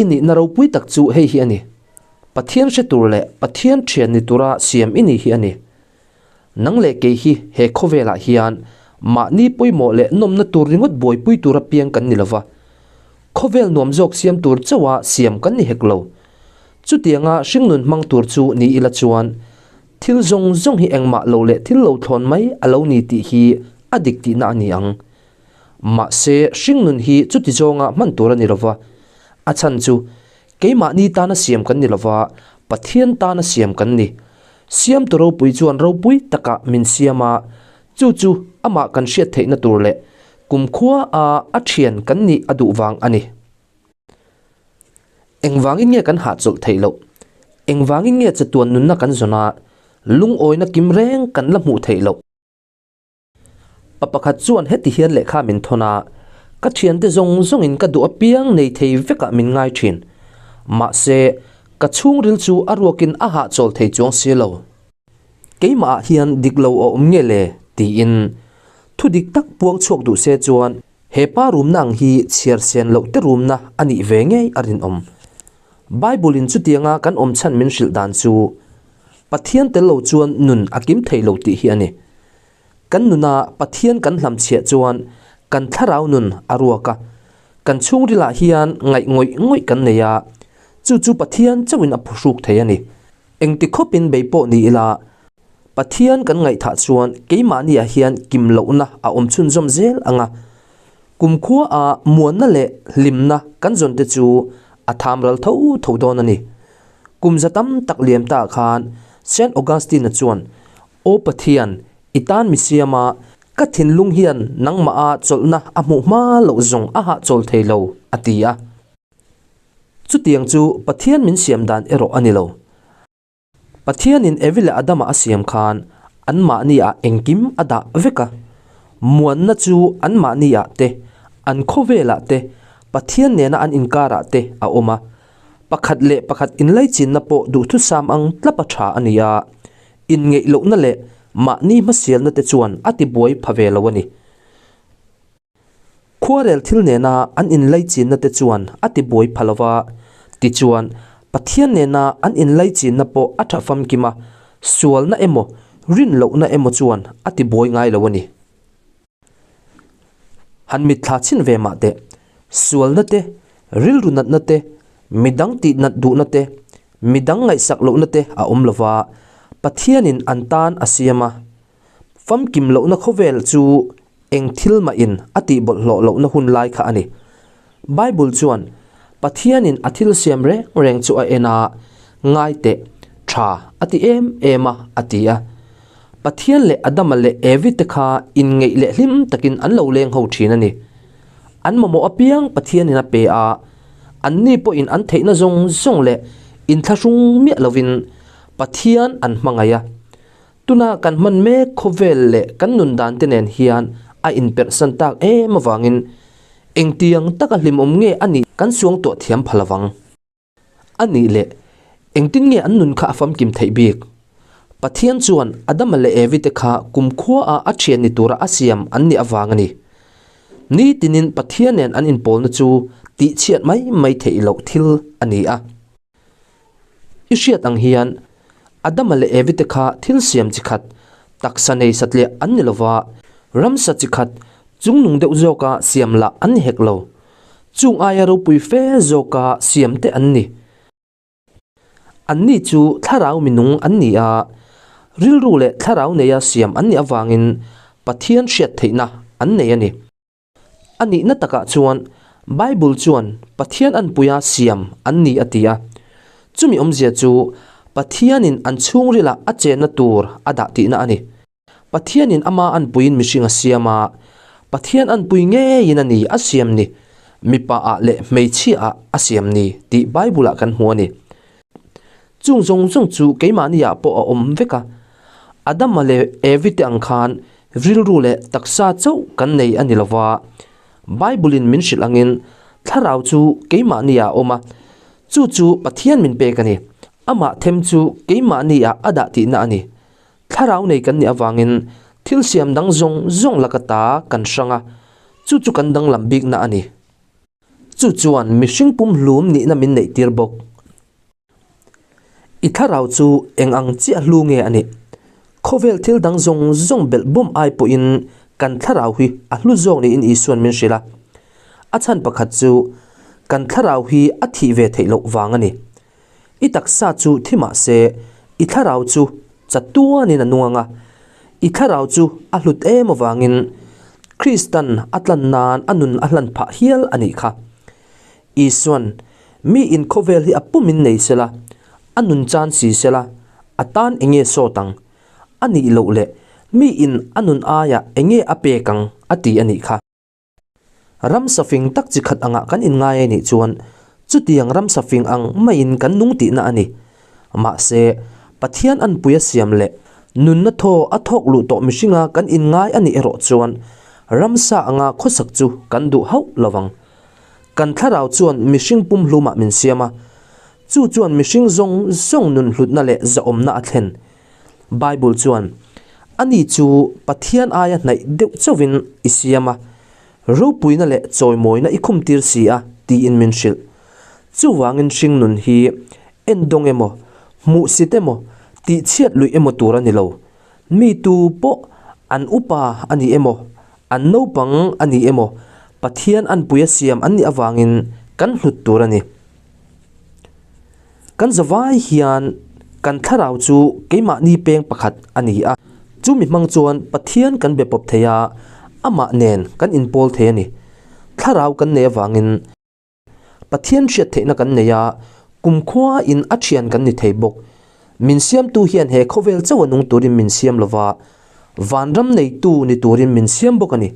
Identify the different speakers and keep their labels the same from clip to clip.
Speaker 1: I nihna ropui tak chu hei hi a ni, Pathian hre tur leh Pathian thian ni tura siam i ni hi a ni. Nang leh kei hi he khawvelah hian mahni pawimawh leh nawmna tur ringawt buaipui tura piang kan ni lova, khawvel nuam zawk siam tur chauha siam kan ni hek lo. Chutianga hringnun hmang tur chu ni ila chuan thil zawng zawng hi engmah lo leh thil lo thlawn mai a lo ni tih hi a dik tihna a ni ang. Mahse, hringnun hi chuti zawnga hman tur a ni lova, a chhan chu keimahni tana siam kan ni lova, Pathian tana siam kan ni. Siamtu ropui chuan ropui takah min siam a, chu chu amah kan hriat theihna tur leh kumkhua a a thian kan nih a duh vang a ni. Engvangin nge kan hahchawlh theih loh? Engvangin nge chatuan nunna kan zawn a, lungawina kim reng kan la hmuh theih loh? Pa pakhat chuan heti hian lehkha min thawn a, Ka thiante zawng zawngin ka duh apiang nei thei vekah min ngai thin. Mahse, ka chhungril chu a ruakin a hahchawl thei chuang si lo. Keimahah hian dik lo a awm nge le? tiin thu dik tak puang chhuak duh se chuan he pa rumna ang hi chhiar sen loh te rumna a nih ve ngei a rinawm. Bible-in chutianga kan awm chhan min hrilh dan chu Pathian tel lo chuan nun a kim thei lo tih hi a ni. Kan nuna Pathian kan hlamchhiah chuan kan thlarau nun a ruak a, kan chhungrilah hian ngaih ngawih ngawih kan nei a, chu chu Pathian chauhin a phuhruk thei a ni. Engti khawpin bei pawh ni ila, Pathian kan ngaihthah chuan keimahniah hian kim lohna a awm chhunzawm zel ang a, kumkhua a muanna leh hlimna kan zawn te chu a tham ral tho tho dawn a ni. Kum za tam tak liam ta khan Saint Augustine-a chuan, Aw Pathian, i tan mi siam a, ka thinlung hian nangmah a chawlhna a hmuh hma loh zawng a hahchawl thei lo, a ti a. Chutiang chu Pathian min siam dan erawh a ni lo. Pathianin Evi leh Adama a siam khan anmahniah engkim a dah vek a. Muanna chu anmahniah te, an khawvelah te, Pathian nena an inkarah te a awm a. Pakhat leh pakhat inlaichinna pawh duhthusam ang tlapa tha a ni a, inngeih lohna leh mahni hmasialna te chuan a tibuai pha ve lo a ni. Khuarel thil nena an inlaichinna te chuan a ti buai pha lo va, tichuan Pathian nena an inlaichinna pawh a tha famkim a, sualna emaw, rin lohna emaw chuan a ti buai ngai lo a ni. Han mitthla chhin ve mah teh, sualna te, rilru natna te, midang tih nat duhna te, midang ngaihsak lohna te a awm lo va, Pathianin an tan a siam a, Famkim lohna khawvel chu eng thil mahin a tih bawlhhlawh lohna hun lai kha a ni. Bible chuan, Pathianin a thil siam reng reng chu a en a, ngai teh, tha a ti em em a, a ti a. Pathian leh Adama leh Evi te kha inngeih leh hlim takin an lo leng ho thin a ni. An mamawh apiang Pathianin a pe a, anni pawhin an theihna zawng zawng leh inthlahrung miah lovin Pathian an hmangaih a. Tuna kan hman mek khawvel leh kan nun dan te nen hian a inperhsan tak em avangin engtiang taka hlimawm nge a nih kan suangtuah thiam pha lovang. A nih leh engtin nge an nun kha a famkim theih bik? Pathian chuan Adama leh Evi te kha kumkhua a a thian ni tura a siam an nih avang a ni. Nitinin Pathian nen an inpawlna chu tihchhiat mai mai theih loh thil a ni a. I hriat ang hian Adama leh Evi te kha thil siam chi khat, taksa nei satliah an ni lova, ramsa chi khat chungnung deuh zawka siam lah an ni hek lo. Chung aia ropui fe zawka siam te an ni. Anni chu thlarau minung an ni a, rilru leh thlarau neia siam an nih avangin Pathian hriat theihna an nei a ni. A nihna takah chuan Bible chuan Pathian anpuia siam an ni a ti a. Chumi awmzia chu Pathianin an chhungrilah a chenna tur a dah tihna a ni. Pathianin ama anpuiin mihring a siam a, Pathian anpui ngeiin a ni a siam ni, mipaah leh hmeichhiaah a siam ni tih Bible-ah kan hmu a ni. Chung zawng zawng chu keimahniah pawh a awm vek a. Adama leh Evi te ang khan rilru leh taksa chauh kan nei a ni lo va. Bible-in min hrilh angin thlarau chu keimahniah a awm a, chu chu Pathian min pek a ni. Amah them chu keimahniah a dah tihna a ni. Thlarau nei kan nih avangin thil siam dang zawng zawng laka ta kan hrang a, chu chu kan danglam bikna a ni. Chu chuan mihring pumhlum nihna min neihtir bawk. I thlarau chu eng ang chiah hlu nge a nih? Khawvel thil dang zawng zawng belh bawm ai pawhin kan thlarau hi a hlu zawk niin Isuan min hrilh a. A chhan pakhat chu kan thlarau hi a thih ve theih loh vang a ni. I taksa chu thi mah se, i thlarau chu chatuanin a nung ang a. I thlarau chu a hlut em avangin Kristan a tlan nan a nun a hlan phah hial a nih kha. Isuan, Mi in khawvel hi a pumin nei sela, a nun chan si sela, a tan enge sawt ang? A nih loh leh, mi in a nun aiah enge a pek ang? a ti a nih kha. Ramsa fing tak chi khat angah kan inngai a nih chuan chutiang ramsa fing ang maiin kan nung tihna a ni. Mahse, Pathian anpui a siam leh nunna thaw a thawk luh tawh mihringa kan inngai a nih erawh chuan ramsa anga khawsak chu kan duh hauh lo vang. Kan thlarau chuan mihring pumhlumah min siam a, chu chuan mihring zawng zawng nun hlutna leh zahawmna a thlen. Bible chuan, Ani chu Pathian aia hnaih deuh chauhin i siam a, ropuina leh chawimawina i khumtir si a, tiin min hrilh. Chuvangin hringnun hi endawng emaw, hmuhsit emaw, tihchhiat luih emaw tur a ni lo. Mi tu pawh an upa a ni emaw, an naupang a ni emaw, Pathian anpui a siam an nih avangin kan hlut tur a ni. Kan zavai hian kan thlarau chu keimahni peng pakhat a ni a, chumi hmang chuan Pathian kan be pawp thei a, amah nen kan inpawl thei a ni. Thlarau kan nei avangin Pathian hriat theihna kan nei a, kumkhua in a thian kan ni thei bawk. Min siamtu hian he khawvel chauh a nung turin min siam lova, vanram neitu ni turin min siam bawk a ni.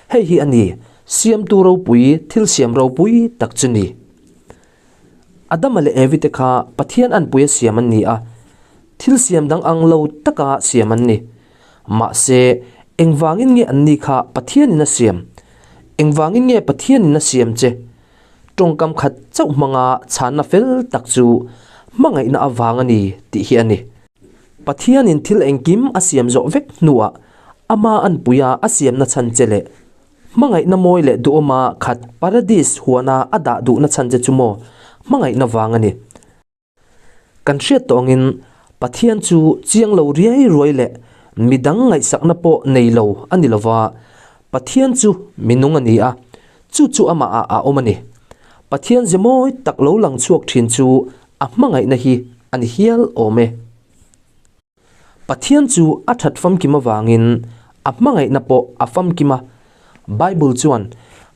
Speaker 1: Hei hi a ni, siamtu ropui, thil siam ropui tak chu ni. Adama leh Evi te kha Pathian anpuia siam an ni a, thil siam dang ang lo taka siam an ni. Mahse, engvangin nge anni kha Pathianin a siam? Engvangin nge Pathianin a siam che? Tawngkam khat chauh hmanga chhanna fel tak chu hmangaihna avang a ni tih hi a ni. Pathianin thil engkim a siam zawh vek hnuah ama anpuia a siamna chhan che leh Hmangaihna mawi leh duhawma khat Paradis huana a dah duhna chhan che chu maw hmangaihna vang a ni. Kan hriat tawh angin Pathian chu chiang lo riai ruai leh midang ngaihsakna pawh nei lo a ni lova, Pathian chu minung a ni a, chu chu amahah a awm a ni. Pathian ze mawi tak lo lang chhuak thin chu a hmangaihna hi a ni hial awm e. Pathian chu a that famkim avangin a hmangaihna pawh a famkim a. Bible chuan,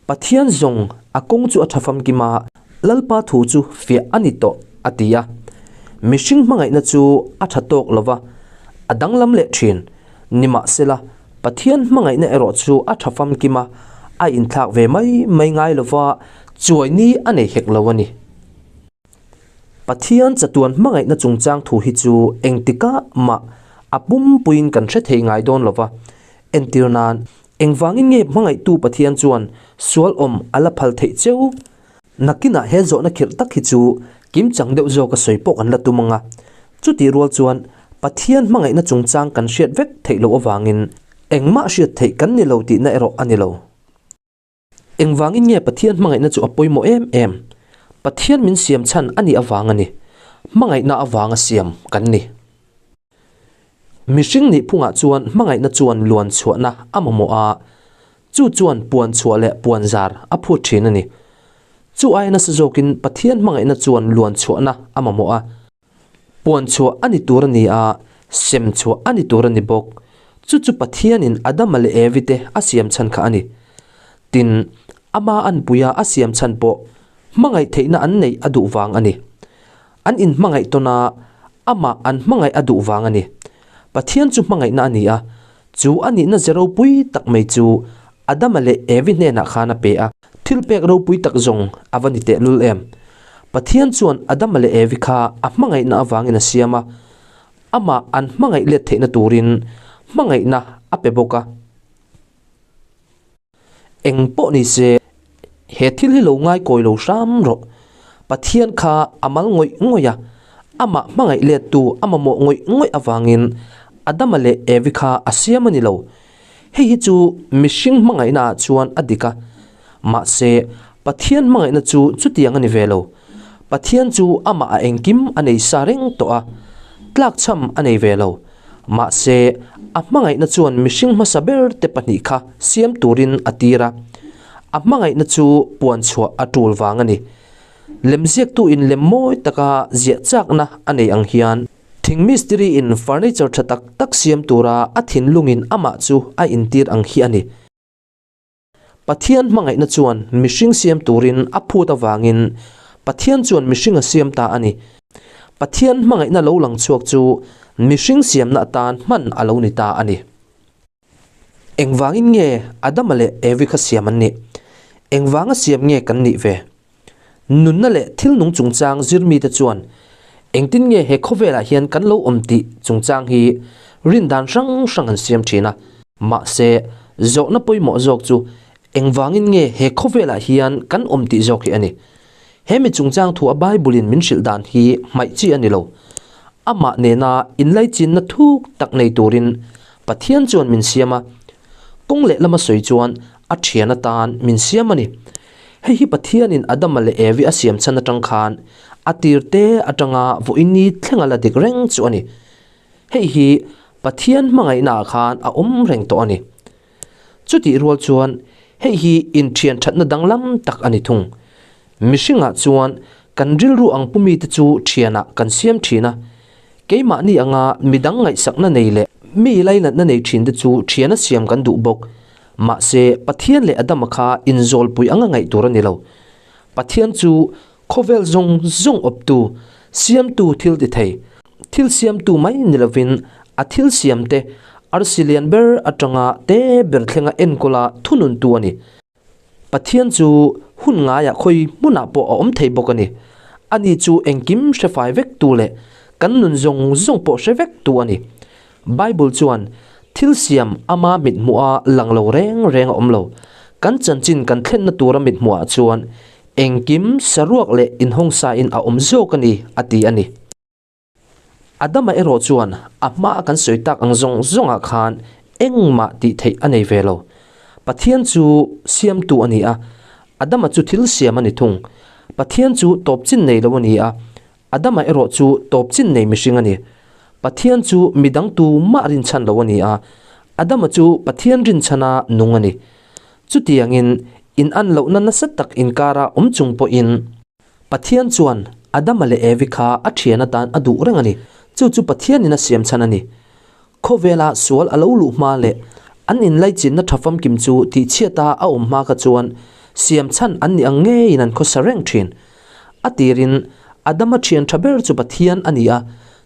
Speaker 1: Pathian zawng a kawng chu a tha famkim a, Lalpa thu chu fiah a ni tawh, a ti a. Mihring hmangaihna chu a tha tawk lo va, a danglam leh thin. Nimahsela, Pathian hmangaihna erawh chu a tha famkim a, a inthlak ve mai mai ngai lo va, chuai ni a nei hek lo a ni. Pathian chatuan hmangaihna chungchang thu hi chu engtikah mah a pumpuiin kan hre thei ngai dawn lo va. Entir nan, engvangin nge hmangaihtu Pathian chuan sual awm a la phal theih cheu? Nakinah he zawhna khirh tak hi chu kimchang deuh zawka sawi pawh kan la tum ang a. Chutih rual chuan Pathian hmangaihna chungchang kan hriat vek theih loh avangin engmah hriat theih kan ni lo tihna erawh a ni lo. Engvangin nge Pathian hmangaihna chu a pawimawh em em? Pathian min siam chhan a nih avang a ni. Hmangaihna avanga siam kan ni. Mihring nih phungah chuan hmangaihna chuan luan chhuahna a mamawh a, chu chuan puan chhuah leh puan zar a phut thin a ni. Chu aia nasa zawkin Pathian hmangaihna chuan luan chhuahna a mamawh a. Puan chhuah a ni tur a ni a, sem chhuah a ni tur a ni bawk. Chu chu Pathianin Adama leh Evi te a siam chhan kha a ni. Tin, ama anpuia a siam chhan pawh hmangaih theihna an neih a duh vang a ni. An inhmangaih tawn a, amah an hmangaih a duh vang a ni. Pathian chu hmangaihna a ni a, Chu a nihna ze ropui tak mai chu Adama leh Evi hnenah khan a pe a. Thil pek ropui tak zawng a va ni tehlul em? Pathian chuan Adama leh Evi kha a hmangaihna avangin a siam a, amah an hmangaih let theihna turin hmangaihna a pe bawk a. Eng pawh ni se, he thil hi lo ngaikawi lo hram rawh. Pathian kha a mal ngawih ngawih a, amah hmangaih lettu a mamawh ngawih ngawih avangin Adama leh Evi kha a siam a ni lo. Hei hi chu mihring hmangaihnaah chuan a dik a. Mahse, Pathian hmangaihna chu chutiang a ni ve lo. Pathian chu amah a engkim a nei sa reng tawh a, tlakchham a nei ve lo. Mahse, a hmangaihna chuan mihring hmasa ber te pahnih kha siam turin a tir a. A hmangaihna chu puan chhuah a tul vang a ni. Lemziaktu in lem mawi taka ziah chakna a nei ang hian thing mistiri in furniture tha tak tak siam tura a thinlungin amah chu a intir ang hi a ni. Pathian hmangaihna chuan mihring siam turin a phut avangin Pathian chuan mihring a siam ta a ni. Pathian hmangaihna lo lang chhuak chu mihring siamna atan hman a lo ni ta a ni. Engvangin nge Adama leh Evi kha siam an nih? Engvanga siam nge kan nih ve? Nunna leh thil nung chungchang zirmite chuan engtin nge he khawvelah hian kan lo awm tih chungchang hi rindan hrang hrang an siam thin a. Mahse, zawhna pawimawh zawk chu engvangin nge he khawvelah hian kan awm tih zawk hi a ni. He mi chungchang thu a Bible-in min hrilh dan hi hmaih chi a ni lo. Amah nena inlaichinna thuk tak nei turin Pathian chuan min siam a, kawng leh lama sawi chuan a thian atan min siam a ni. Hei hi Pathianin Adama leh Evi a siam chhan atang khan a tir te atanga vawiini thlenga la dik reng chu a ni. Hei hi Pathian hmangaihnaah khan a awm reng tawh a ni. Chutih rual chuan hei hi inthian thatna danglam tak a ni thung. Mihringah chuan kan rilru ang pu mite chu thianah kan siam thin a, keimahni anga midang ngaihsakna nei leh mi lainatna nei thinte chu thiana siam kan duh bawk. Mahse, Pathian leh Adama kha inzawlpui anga ngaih tur a ni lo. Pathian chu khawvel zawng zawng awptu, siamtu thil ti thei, thil siamtu mai ni lovin a thil siamte arsi lian ber atanga te ber thlenga enkawla thununtu a ni. Pathian chu hun ngaiah khawi hmunah pawh a awm thei bawk a ni. Ani chu engkim hre fai vek tu leh kan nun zawng zawng pawh hre vek tu a ni. Bible chuan thil siam ama mithmuha lang lo reng reng a awm lo. Kan chanchin kan thlenna tura mithmuhah chuan engkim saruak leh inhawngsain a awm zawk a ni a ti a ni. Adama erawh chuan a hmaa kan sawi tak ang zawng zawngah khan engmah tih theih a nei ve lo. Pathian chu siamtu a ni a, Adama chu thil siam a ni thung. Pathian chu tawp chin nei lo a ni a, Adama erawh chu tawp chin nei mihring a ni. Pathian chu midang tu mah rinchhan lo a ni a, Adama chu Pathian rinchhana nung a ni. Chutiangin, in-an lohna nasa tak inkara awm chung pawhin, Pathian chuan Adama leh Evi kha a thian atan a duh reng a ni. Chu chu Pathianin a siam chhan a ni. Khawvela sual a lo luh hma leh an inlaichinna tha famkim chu tihchhiata a awm hma kha chuan siam chhan an nih ang ngeiin an khawsa reng thin. A tirin Adama thian tha ber chu Pathian a ni a,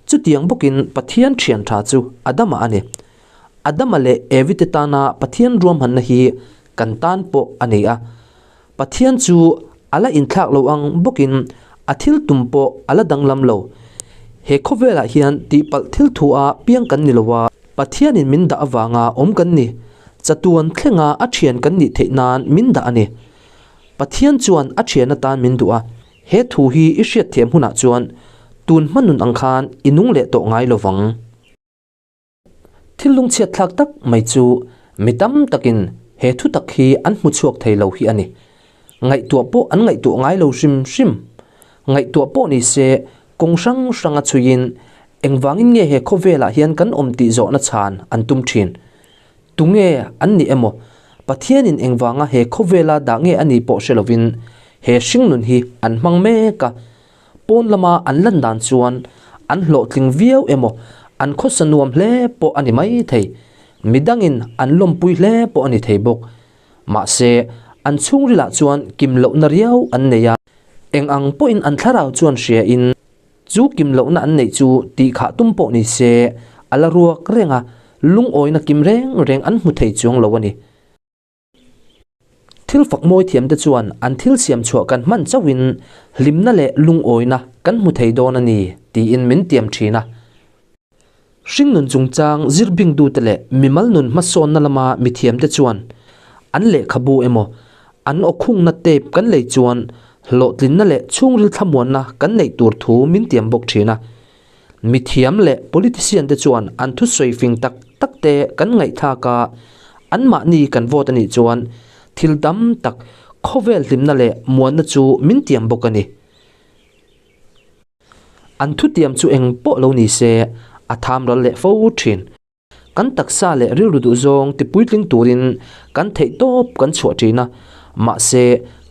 Speaker 1: chutiang bawkin Pathian thian tha chu Adama a ni. Adama leh Evi te tana Pathian ruahmanna hi kan tan pawh a ni a. Pathian chu a la inthlak lo ang bawkin a thil tum pawh a la danglam lo. He khawvelah hian tihpalh thil thu a piang kan ni lo a, Pathianin min dah avanga awm kan ni. Chatuan thlenga a thian kan nih theih nan min dah a ni. Pathian chuan a thian atan min duh a, he thu hi i hriatthiam hunah chuan tun hma nun ang khan i nung leh tawh ngai lo vang. Thil lungchhiat thlak tak mai chu mi tam takin he thu tak hi an hmu chhuak thei lo hi a ni. Ngaihtuah pawh an ngaihtuah ngai lo hrim hrim. Ngaihtuah pawh ni se kawng hrang hranga chhuiin engvangin nge he khawvelah hian kan awm tih zawhna chhan an tum thin. Tunge an ni emaw Pathianin engvanga he khawvela dah nge a ni pawh hre lovin he hringnun hi an hmang mek a. Pawn lama an lan dan chuan an hlawhtling viau emaw, an khawsa nuam hle pawh a ni mai thei. Midangin an lawmpui hle pawh a ni thei bawk. Mahse, an chhungrilah chuan kim lohna riau an nei a. Eng ang pawhin an thlarau chuan hriain chu kim lohna an neih chu tih khah tum pawh ni se, a la ruak reng a, lungawina kim reng reng an hmu thei chuang lo a ni. Thil fak mawi thiamte chuan an thil siam chhuah kan hman chauhin hlimna leh lungawina kan hmu thei dawn a ni tiin min tiam thin a. Hringnun chungchang zirbingtute leh mimal nun hmasawnna lama mithiamte chuan an lehkhabu emaw an awkhungna tape kan lei chuan hlawhtlinna leh chhungril thlamuanna kan neih tur thu min tiam bawk thin a. Mithiam leh politician te chuan an thusawi fing tak tak te kan ngaihthlak a, anmahni kan vote a nih chuan thil tam tak Khawvel hlimna leh muanna chu min tiam bawk a ni. An thutiam chu eng pawh lo ni se, a tham ral leh fo thin. Kan taksa leh rilru duhzawng ti puitling turin kan theih tawp kan chhuah thin a, mahse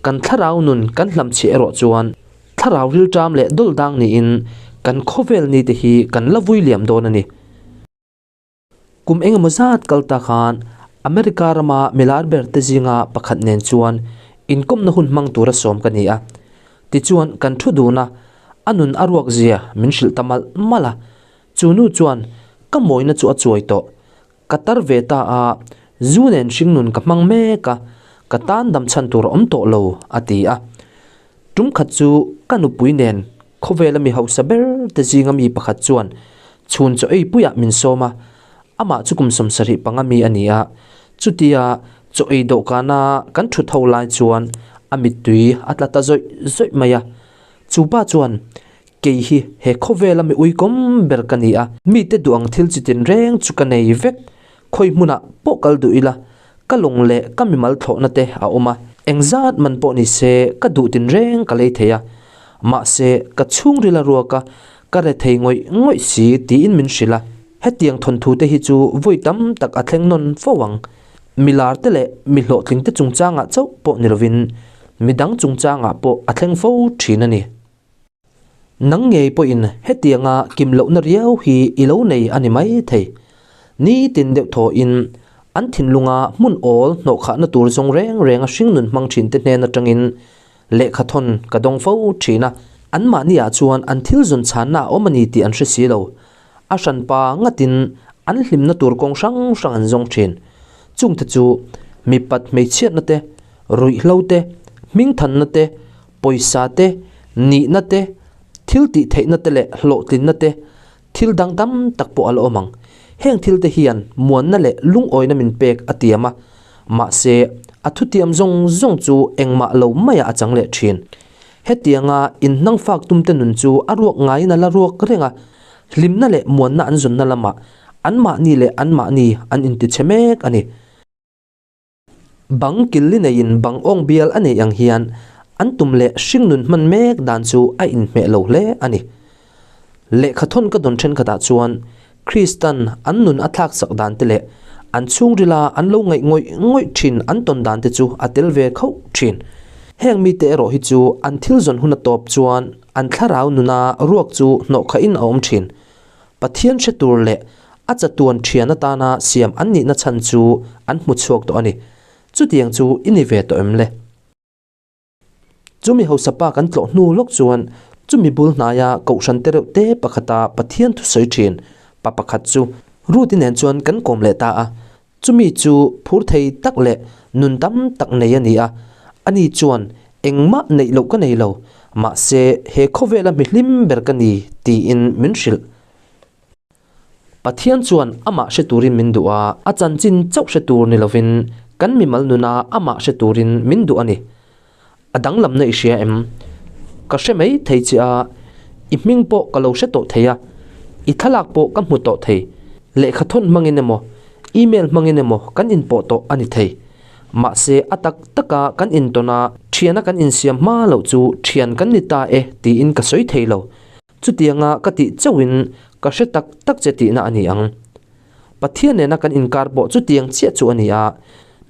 Speaker 1: kan thlarau nun kan hlamchhiah erawh chuan thlarau rilṭam leh dawldang niin kan khawvel nite hi kan la vui liam dawn a ni. Kum engemaw zat kal ta khan America rama milar ber te zinga pakhat nen chuan inkawmna hun hmang tura sawm ka ni a. Tichuan kan thu dun a, a nun a ruak zia min hrilh ta malh malh a. Chu nu chuan ka mawina chu a chuai tawh. Ka tar ve ta a, zu nen hringnun ka hmang mek a, ka tan dam chhan tur a awm tawh lo, a ti a. Tum khat chu ka nupui nen khawvela mi hausa ber te zinga mi pakhat chuan chhun chaw ei puiah min sawm a, amah chu kum 75 mi a ni a, chutia chaw ei dawhkana kan thut ho lai chuan a mittui a tla ta zawih zawih mai a. Chu pa chuan, Kei hi he khawvela mi uikawm ber ka ni a, mite duh ang thil chi tinreng chu ka nei vek, khawi hmunah pawh kal duh ila, Ka lung leh ka mimal thlawhna te a awm a, engzat man pawh ni se ka duh tinreng ka lei thei a, mahse ka chhungril a ruak a, ka re thei ngawih ngawih si tiin min hrilh a. Hetiang thawnthu te hi chu vawi tam tak a thleng nawn fo ang. Mi lar te leh mi hlawhtling te chungchangah chauh pawh ni lovin midang chungchangah pawh a thleng fo thin a ni. Nang ngei pawhin hetianga kim lohna riau hi i lo nei a ni mai thei. Nitin deuh thawhin an thinlunga hmun awl hnawhkhahna tur zawng reng renga hringnun hmang thinte hnen atangin lehkha thawn ka dawng fo thin a. Anmahniah chuan an thil zawn chhanna a awm a ni tih an hre si lo. A hranpa ngatin an hlimna tur kawng hrang hrang an zawng thin. Chungte chu mipat hmeichhiatna te, ruihhlo te, hmingthanna te, Pawisa te, nihna te, thil tih theihna te leh hlawhtlinna te, thil dang tam tak pawh a la awm ang. Heng thil te hian muanna leh lungawina min pek a tiam a, mahse a thutiam zawng zawng chu engmah lo maiah a chang leh thin. Hetianga inhnangfak tumte nun chu a ruak ngaiin a la ruak reng a, hlimna leh muanna an zawnna lamah anmahni leh anmahni an intichhe mek a ni. Bang killi neiin bang awng bial a neih ang hian an tum leh hringnun hman mek dan chu a inhmeh lo hle a ni. Lehkha thawn ka dawn thenkhatah chuan Kristan an nun a thlak sak dan te leh an chhungrila an lo ngaih ngawih ngawih thin an tawn dan te chu a tel ve khauh thin. Heng mite erawh hi chu an thil zawn hun a tawp chuan an thlarau nuna ruak chu hnawhkhahin a awm thin. Pathian hre tur leh a chatuan thian atana siam an nihna chhan chu an hmu chhuak tawh a ni. Chutiang chu i ni ve tawh em le? Chumi hausa pa kan tlawh hnu lawk chuan chumi bul hnaia kohhran te reuh te pakhata Pathian thusawi thin pa pakhat chu Ruth-i nen chuan kan kawm leh ta a. Chumi chu phur thei tak leh nun tam tak nei a ni a, ani chuan engmah neih loh ka nei lo, mahse he khawvela mihlim ber ka ni tiin min hrilh. Pathian chuan amah hre turin min duh a, a chanchin chauh hre tur ni lovin kan mimal nuna amah hre turin min duh a ni. A danglamna i hria em? Ka hre mai thei che a, i hming pawh ka lo hre tawh thei a, i thlalak pawh ka hmu tawh thei. Lehkha thawn hmangin emaw, email hmangin emaw kan inpawh tawh a ni thei. Mahse, a tak taka kan intawn a, thiana kan insiam hma loh chu thian kan ni ta e tiin ka sawi thei lo. Chutianga ka tih chauhin ka hre tak tak che tihna a ni ang. Pathian nena kan inkar pawh chutiang chiah chu a ni a,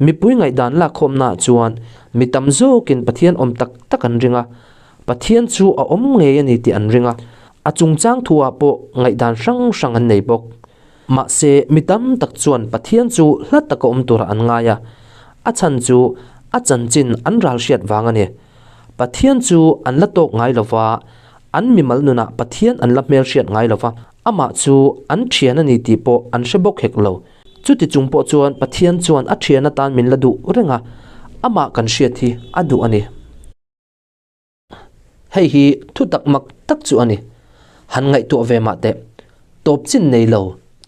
Speaker 1: mipui ngaihdan lakkhawmnaah chuan mi tam zawkin Pathian awm tak tak an ring a, Pathian chu a awm ngei a ni tih an ring a, a chungchang thuah pawh ngaihdan hrang hrang an nei bawk. Mahse, mi tam tak chuan Pathian chu hla taka awm turah an ngai a, a chhan chu a chanchin an ral hriat vang a ni. Pathian chu an la tawk ngai lo va, an mimal nunah Pathian an la hmelhriat ngai lo va, Amah chu an thian a ni tih pawh an hre bawk hek lo. Chuti chung pawh chuan Pathian chuan a thian atan min la duh reng a, amah kan hriat hi a duh a ni. Hei hi thu tak mak tak chu a ni. Han ngaihtuah ve mah teh. Tawp chin nei lo,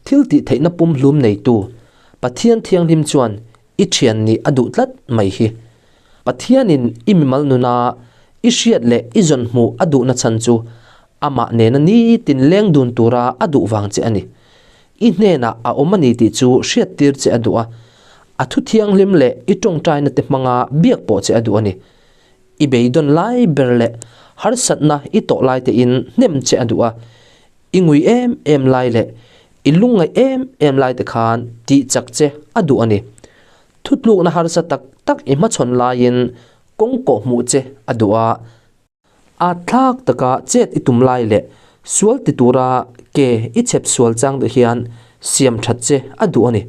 Speaker 1: thil tih theihna pumhlum neitu Pathian thianghlim chuan i thian nih a duh tlat mai hi. Pathianin i mimal nuna i hriat leh i zawn hmuh a duhna chhan chu amah nena nitin leng dun tura a duh vang che a ni. I hnenah a awm a ni tih chu hriattir che a duh a. A thu thianghlim leh i tawngtaina te hmanga biak pawh che a duh a ni. I beidawn lai ber leh harsatna i tawh lai te in hnem che a duh a. I ngui em em lai leh i lungngaih em em lai te khan tih chak che a duh a ni. Thutlukna harsa tak tak i hmachhawn laiin kawng kawh hmuh che a duh a. A thlak taka chet i tum lai leh sual ti tura ke i chhep sual chang te hian siam that che a duh a ni.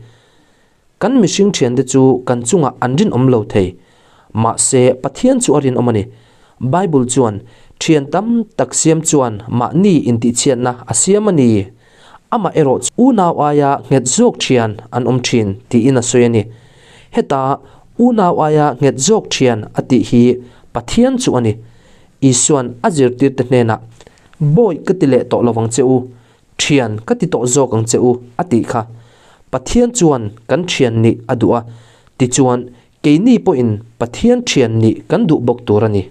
Speaker 1: Kan mihring thiante chu kan chungah an rinawm lo thei. Mahse, Pathian chu a rinawm a ni. Bible chuan, Thian tam tak siam chuan mahni intihchhiatna a siam a ni. Amah erawh chu unau aia nghet zawk thian an awm thin tiin a sawi a ni. Heta unau aia nghet zawk thian a tih hi Pathian chu a ni. Isuan a zirtirte hnenah, Bawi ka ti leh tawh lo vang che u, thian ka ti tawh zawk ang che u a tih kha. Pathian chuan kan thian nih a duh a, tichuan keini pawhin Pathian thian nih kan duh bawk tur a ni.